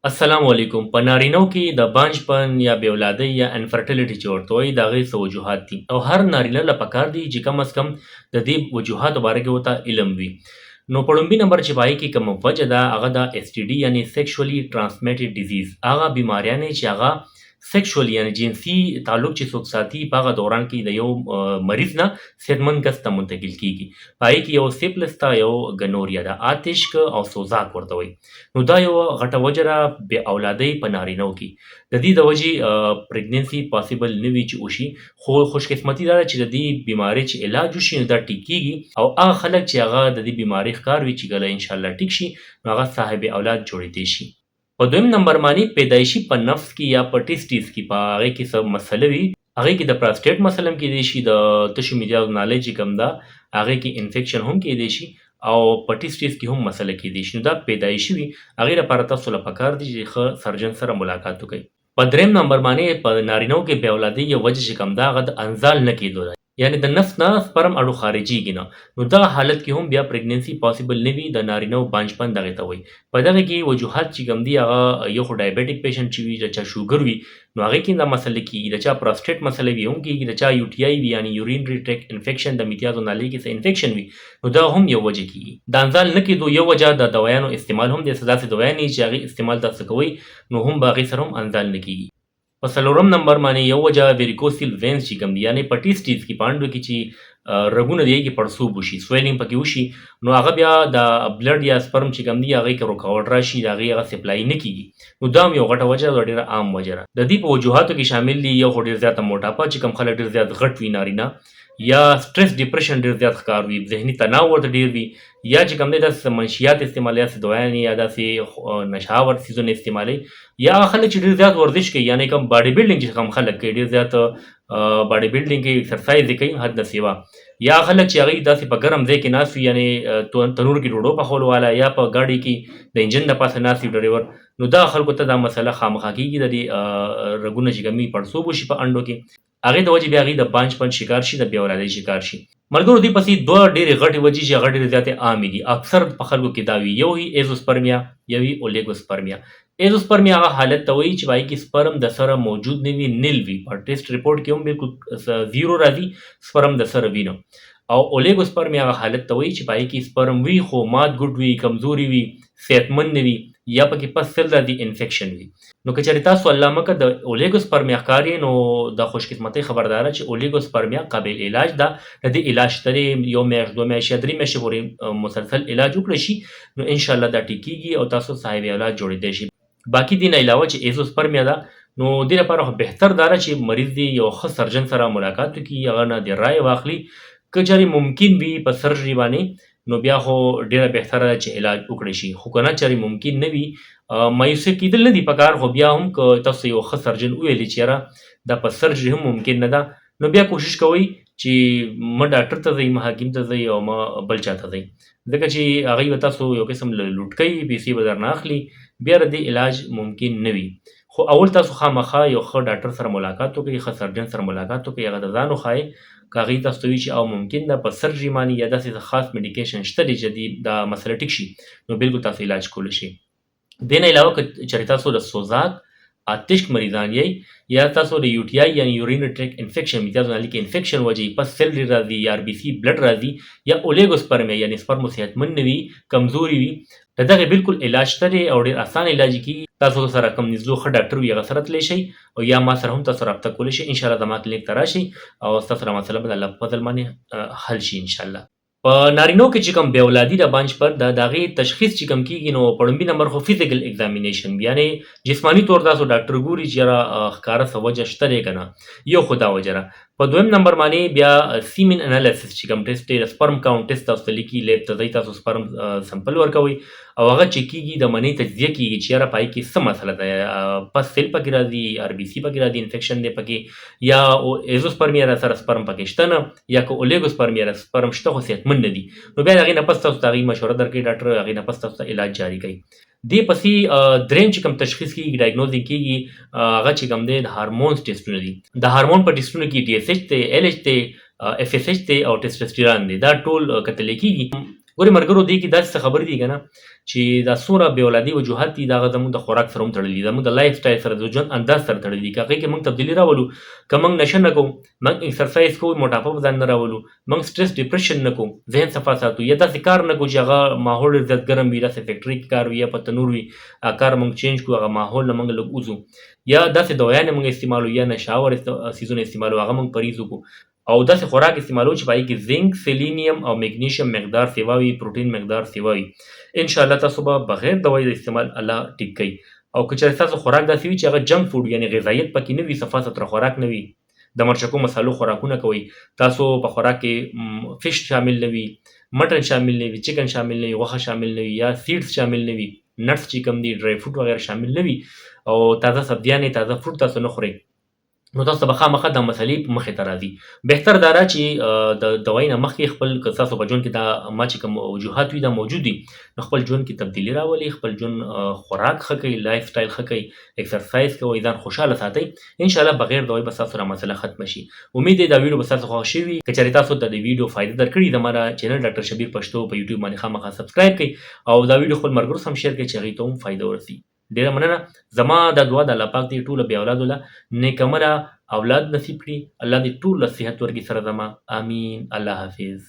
السلام علیکم. په نارینو کې د بانجپن یا بې اولادۍ یا انفرټیلیټي چې ورته وایي، د هغې څه وجوهات دي او هر نارینه له پکار دي چې کم از کم د دې وجوهاتو باره کې ورته علم وي. نو په ړومبي نمبر چې په هغې کې کومه وجه ده، هغه د اس ټي ډي یعنی سیکشولي ترانسمیټډ ډیزیز، هغه بیماریانې چې هغه سیکشولي یعنی جنسي تعلق چې څوک ساتي په هغه دوران کې د یو مریض نه صحتمند کس ته منتقل کیږي. په هغې کې یو سیپلس ته، یو ګنوریا ده، آتشک او سوزاک ورته وایي. نو دا یو غټه وجه ده بې اولادۍ په نارینو کې. د دې د وجې پریګننسي پاسیبل نه وي چې وشي، خو خوشقسمتي دا ده چې د دې بیمارۍ چې علاج وشي نو دا ټیک کیږي، او هغه خلک چې هغه د دې بیمارۍ ښکار وي چې کله انشاءالله ټیک شي نو هغه صاحب اولاد جوړېدی شي. په دویم نمبر باندې پیدایشي په نفس کې یا په ټیسټیز کې په هغې کې څه مسله وي، هغې کې د پراسټیټ مسله هم کېدای شي، د تشو میجازو نالۍ چې کوم ده هغې کې انفیکشن هم کېدای شي، او په ټیسټیز کې هم مسله کېدای شي. نو دا پیدایشي وي، هغې لپاره تاسو له پکار دي چې ښه سرجن سره ملاقات وکړئ. په دریم نمبر باندې په نارینو کې بې اولادۍ یو وجه چې کوم ده هغه د انزال نه کېدو ده، یعنی د نفس نه سپرم اړو خارجیږي نه، نو دغه حالت کې هم بیا پریګننسي پاسیبل نه وي. د نارینه بانجپن دغه ته وایي. په دغه کې وجوهات چې کوم دي، هغه یو خو ډایبټیک پیشنټ چې وي، د چا شوګر وي نو هغه کې دا مسله کیږي، د چا پروسټیټ مسله وي هم کیږي، د چا یو ټي آی وي یعنی یورینري ټریک انفیکشن، د میتیازو نالۍ کې څه انفیکشن وي نو دا هم یو وجه کیږي. د انزال نه کېدو یو وجه د دوایانو استعمال هم دی. څه داسې دوایانې چې هغې استعمال تاسو کوئ نو هم به هغې سره هم انزال نه کیږي. په څلورم نمبر باندې یو وجه ویریکوسیل وینز چې کوم دي، یعنی په ټیسټیز کې په انډو کې چې رګونه دی کې پړسوب وشي، سویلینګ پکې وشي، نو هغه بیا د بلډ یا سپرم چې کوم دی هغې کې رکاوټ راشي، د هغې هغه سپلای نه کیږي، نو دا هم یو غټه وجه ده، ډېره عام وجه ده. د دې په وجوهاتو کې شامل دي یو خو ډېر زیاته موټاپا چې کوم خلک ډېر زیات غټ وي نارینه، یا سټرس ډیپریشن ډېر زیات ښکار وي، ذهني تناو ورته ډېر وي، یا چې کوم دی داسې منشیات استعمالوي، داسې دوایانې یا داسې نشهور څیزونه استعمالوي، یا هغه خلک چې ډېر زیات ورزش کوي، یعنی کوم باډي بلډینګ چې کوم خلک کوي، ډېر زیات باډي بلډینګ کوي، اکسرسایز یې کوي حد نه سیوا، یا خلک چې هغوی داسې په ګرم ځای کې ناست وي، یعنی تنور کې ډوډو پخولو والا، یا په ګاډي کې د انجن د پاسه ناست وي ډریور، نو دا خلکو ته دا مسله خامخا کېږي، د دې رګونه چې کوم وي پړسوب وشي په انډو کې، هغې د وجې بیا هغوی د بانج پنج شکار شي، د بې اولادۍ شکار شي. ملګرو دې پسې دوه ډېرې غټې وجې چې هغه ډېرې زیاتې عامې دي، اکثر په خلکو کې دا وي، یو وي ایزوسپرمیا، یو وي اولیګوسپرمیا. ایزوسپرمیا هغه حالت ته وایي چې په هغې کې سپرم د سره موجود نه وي، نیل وي، په ټیسټ رپورټ کې هم بالکل زیرو راځي، سپرم د سره وي نه. او اولیګوسپرمیا هغه حالت ته وایي چې په هغې کې سپرم وي خو مات ګوډ وي، کمزوري وي، صحتمند نه وي، یا پکې پس سل راځي، انفیکشن وي. نو که چېرې تاسو الله مکه د اولیګوسپرمیا ښکار یې نو د خوشقسمتۍ خبر دا ده چې اولیګوسپرمیا قابل علاج ده، د دې علاج شته دی، یو میاشت، دوه میاشتې یا درې میاشتې پورې مسلسل علاج وکړی شي نو انشاءالله دا ټیک کیږي او تاسو صاحب اولاد جوړېدی شي. باقي دې نه علاوه چې ایزوسپرمیا ده نو دې لپاره خو بهتر دا ده چې مریض دې یو ښه سرجن سره ملاقات وکړي، هغه نه دې رایه واخلي، که چېرې ممکن وي په سرجري باندې نو بیا خو ډېره بهتره ده چې علاج وکړی شي، خو که نه چېرې ممکن نه وي مایوسه کېدل نه دي پکار، خو بیا هم که تاسو یو ښه سرجن وویلې چې یاره دا په سرجري هم ممکن نه ده نو بیا کوشش کوئ چې مه ډاکټر ته ځئ، مه حکیم ته ځئ او مه بل چا ته ځئ، ځکه چې هغوی به تاسو یو قسم له لوټ کوي، پیسې به درنه اخلي، بیا د دې علاج ممکن نه وي. خو اول تاسو خامخا یو ښه ډاکټر سره ملاقات وکړئ، ښه سرجن سره ملاقات وکړئ، هغه ته ځان وښایئ، که هغوی تاسو ته وایي چې او ممکن ده په سرجري باندې یا داسې څه خاص میډیکیشن شته دی چې دا مسله ټیک شي نو بالکل تاسو علاج کولی شئ. دې نه علاوه که چېرې تاسو د سوزاک آتشک مریضان یئ یا تاسو د یو ټي آی یعنی یورینري ټریک انفیکشن، میتیازو نالۍ کې انفیکشن وجه پس سل ډېر راځي یا آر بي سي بلډ راځي یا اولیګوسپرمیا یعنی سپرمو صحتمند نه وي، کمزوري وي، د دغې بالکل علاج شته دی او ډېر اسان علاج کیږي. تاسو سره کوم نږدو ښه ډاکټر وي هغه سره تللی شئ او یا ما سره هم تاسو رابطه کولی شئ، انشاءالله زما کلینیک ته راشئ او ستاسو دا مسله به د الله په فضل باندې حل شي انشاءالله. په نارینو کې چې کوم بې اولادي ده بانج پر د هغې تشخیص چې کوم کیږي نو په ړومبي نمبر خو فزیکل اګزامینیشن وي، یعنی جسماني طور تاسو ډاکټر ګوري چې یاره ښکاره څه وجه شته دی که نه، یو خو دا وجه ده. په دویم نمبر باندې بیا سیمین انالیسس چې کوم ټیسټ دی، د سپرم کاونټ ټیسټ تاسو ته لیکي، لیب ته ځئ، تاسو سپرم سمپل ورکوئ او هغه چې کیږي د منې تجزیه کیږي چې یاره پای کې څه مسله ده، پس سیل پکې راځي، آر بي سي پکې راځي، انفیکشن دی پکې، یا ایزوسپرمیا را سره سپرم پکې شته نه، یا که اولیګوسپرمیا را سپرم شته خو صحتمند نه دي، نو بیا د هغې نه پس تاسو ته هغې مشوره درکوي ډاکټر، هغې نه پس تاسو ته علاج جاري کوي. دې پسې دریم چې کوم تشخیص کیږي، ډایګنوزینګ کیږي، هغه چې کوم دی د هارمونز ټیسټونه دي. د هارمون په ټیسټونو کې ټي اس ایچ دی، ایل ایچ دی، اف اس ایچ دی او ټیسټوسټیران دی، دا ټول کتل کیږي. ګورې مرګرو، دې کې داسې څه خبرې دي کنه چې دا څومره بې اولادي وجوهات دي، دا هغه زموږ د خوراک سره هم تړلي دي، زموږ د لایف سټایل سره، د ژوند انداز سره تړلي دي. که هغې کې موږ تبدیلي راولو، که موږ نشه نه کوو، موږ اکسرسایز کوو، موټاپه په ځان نه راولو، موږ سټرس ډیپریشن نه کوو، ذهن صفا ساتو، یا داسې کار نه کوو چې هغه ماحول ډېر زیات ګرم وي، داسې فیکټري کې کار وي یا په تنور وي، هغه کار موږ چینج کړو، هغه ماحول نه موږ لږ وځو، یا داسې دوایانې موږ استعمالو یا نشهور څیزونه استعمالو، هغه موږ پرهیز وکړو، او داسې خوراک استعمالو چې په هغې کې زنک، سیلینیم او میګنیشیم مقدار سیوا وي، پروټین مقدار سیوا وي، ان شاء الله تاسو به بغیر دوای د استعمال الله ټیک کوي. او که چېرې ستاسو خوراک داسې وي چې هغه جنک فوډ، یعنی غذایت پکې نه وي، صفا سوتره خوراک نه وي، د مرچکو مسالو خوراکونه کوئ، تاسو په خوراک کې فش شامل نه وي، مټن شامل نه وي، چکن شامل نه وي، غوښه شامل نه وي، یا سیډز شامل نه وي، نټس چې کوم دي، ډرای فروټ وغیره شامل نه وي، او تازه سبزیانې، تازه فروټ تاسو نه خورئ، نو تاسو به خامخا دا مسلې په مخې ته راځي. بهتر دا ده چې د دوای نه مخکې خپل، که تاسو په ژوند کې دا ما چې کوم وجوهات وي دا موجود دي، نو خپل ژوند کې تبدیلي راولئ، خپل ژوند خوراک ښه کړئ، لایف سټایل ښه کړئ، اکسرسایز کوئ، ځان خوشحاله ساتئ، ان شاء الله بغیر دوای به ستاسو دا مسله ختمه شي. امید دی دا ویډیو به ستاسو خوښه شوي. که چېرې تاسو ته د ویډیو فایده درکړي، زما دا چینل ډاکټر شبیر پښتو په یوټیوب باندې خامخا سبسکرایب کړئ او دا ویډیو خپل ملګرو سره هم شیر کړئ چې هغوی ته هم فایده ورسي. ډیره مننه. زما دا دعا ده الله پاک دې ټولو بې اولادو له نیک عمله اولاد نصیب کړي، الله دې ټول له صحت ورکړي سره زما. امین. الله حافظ.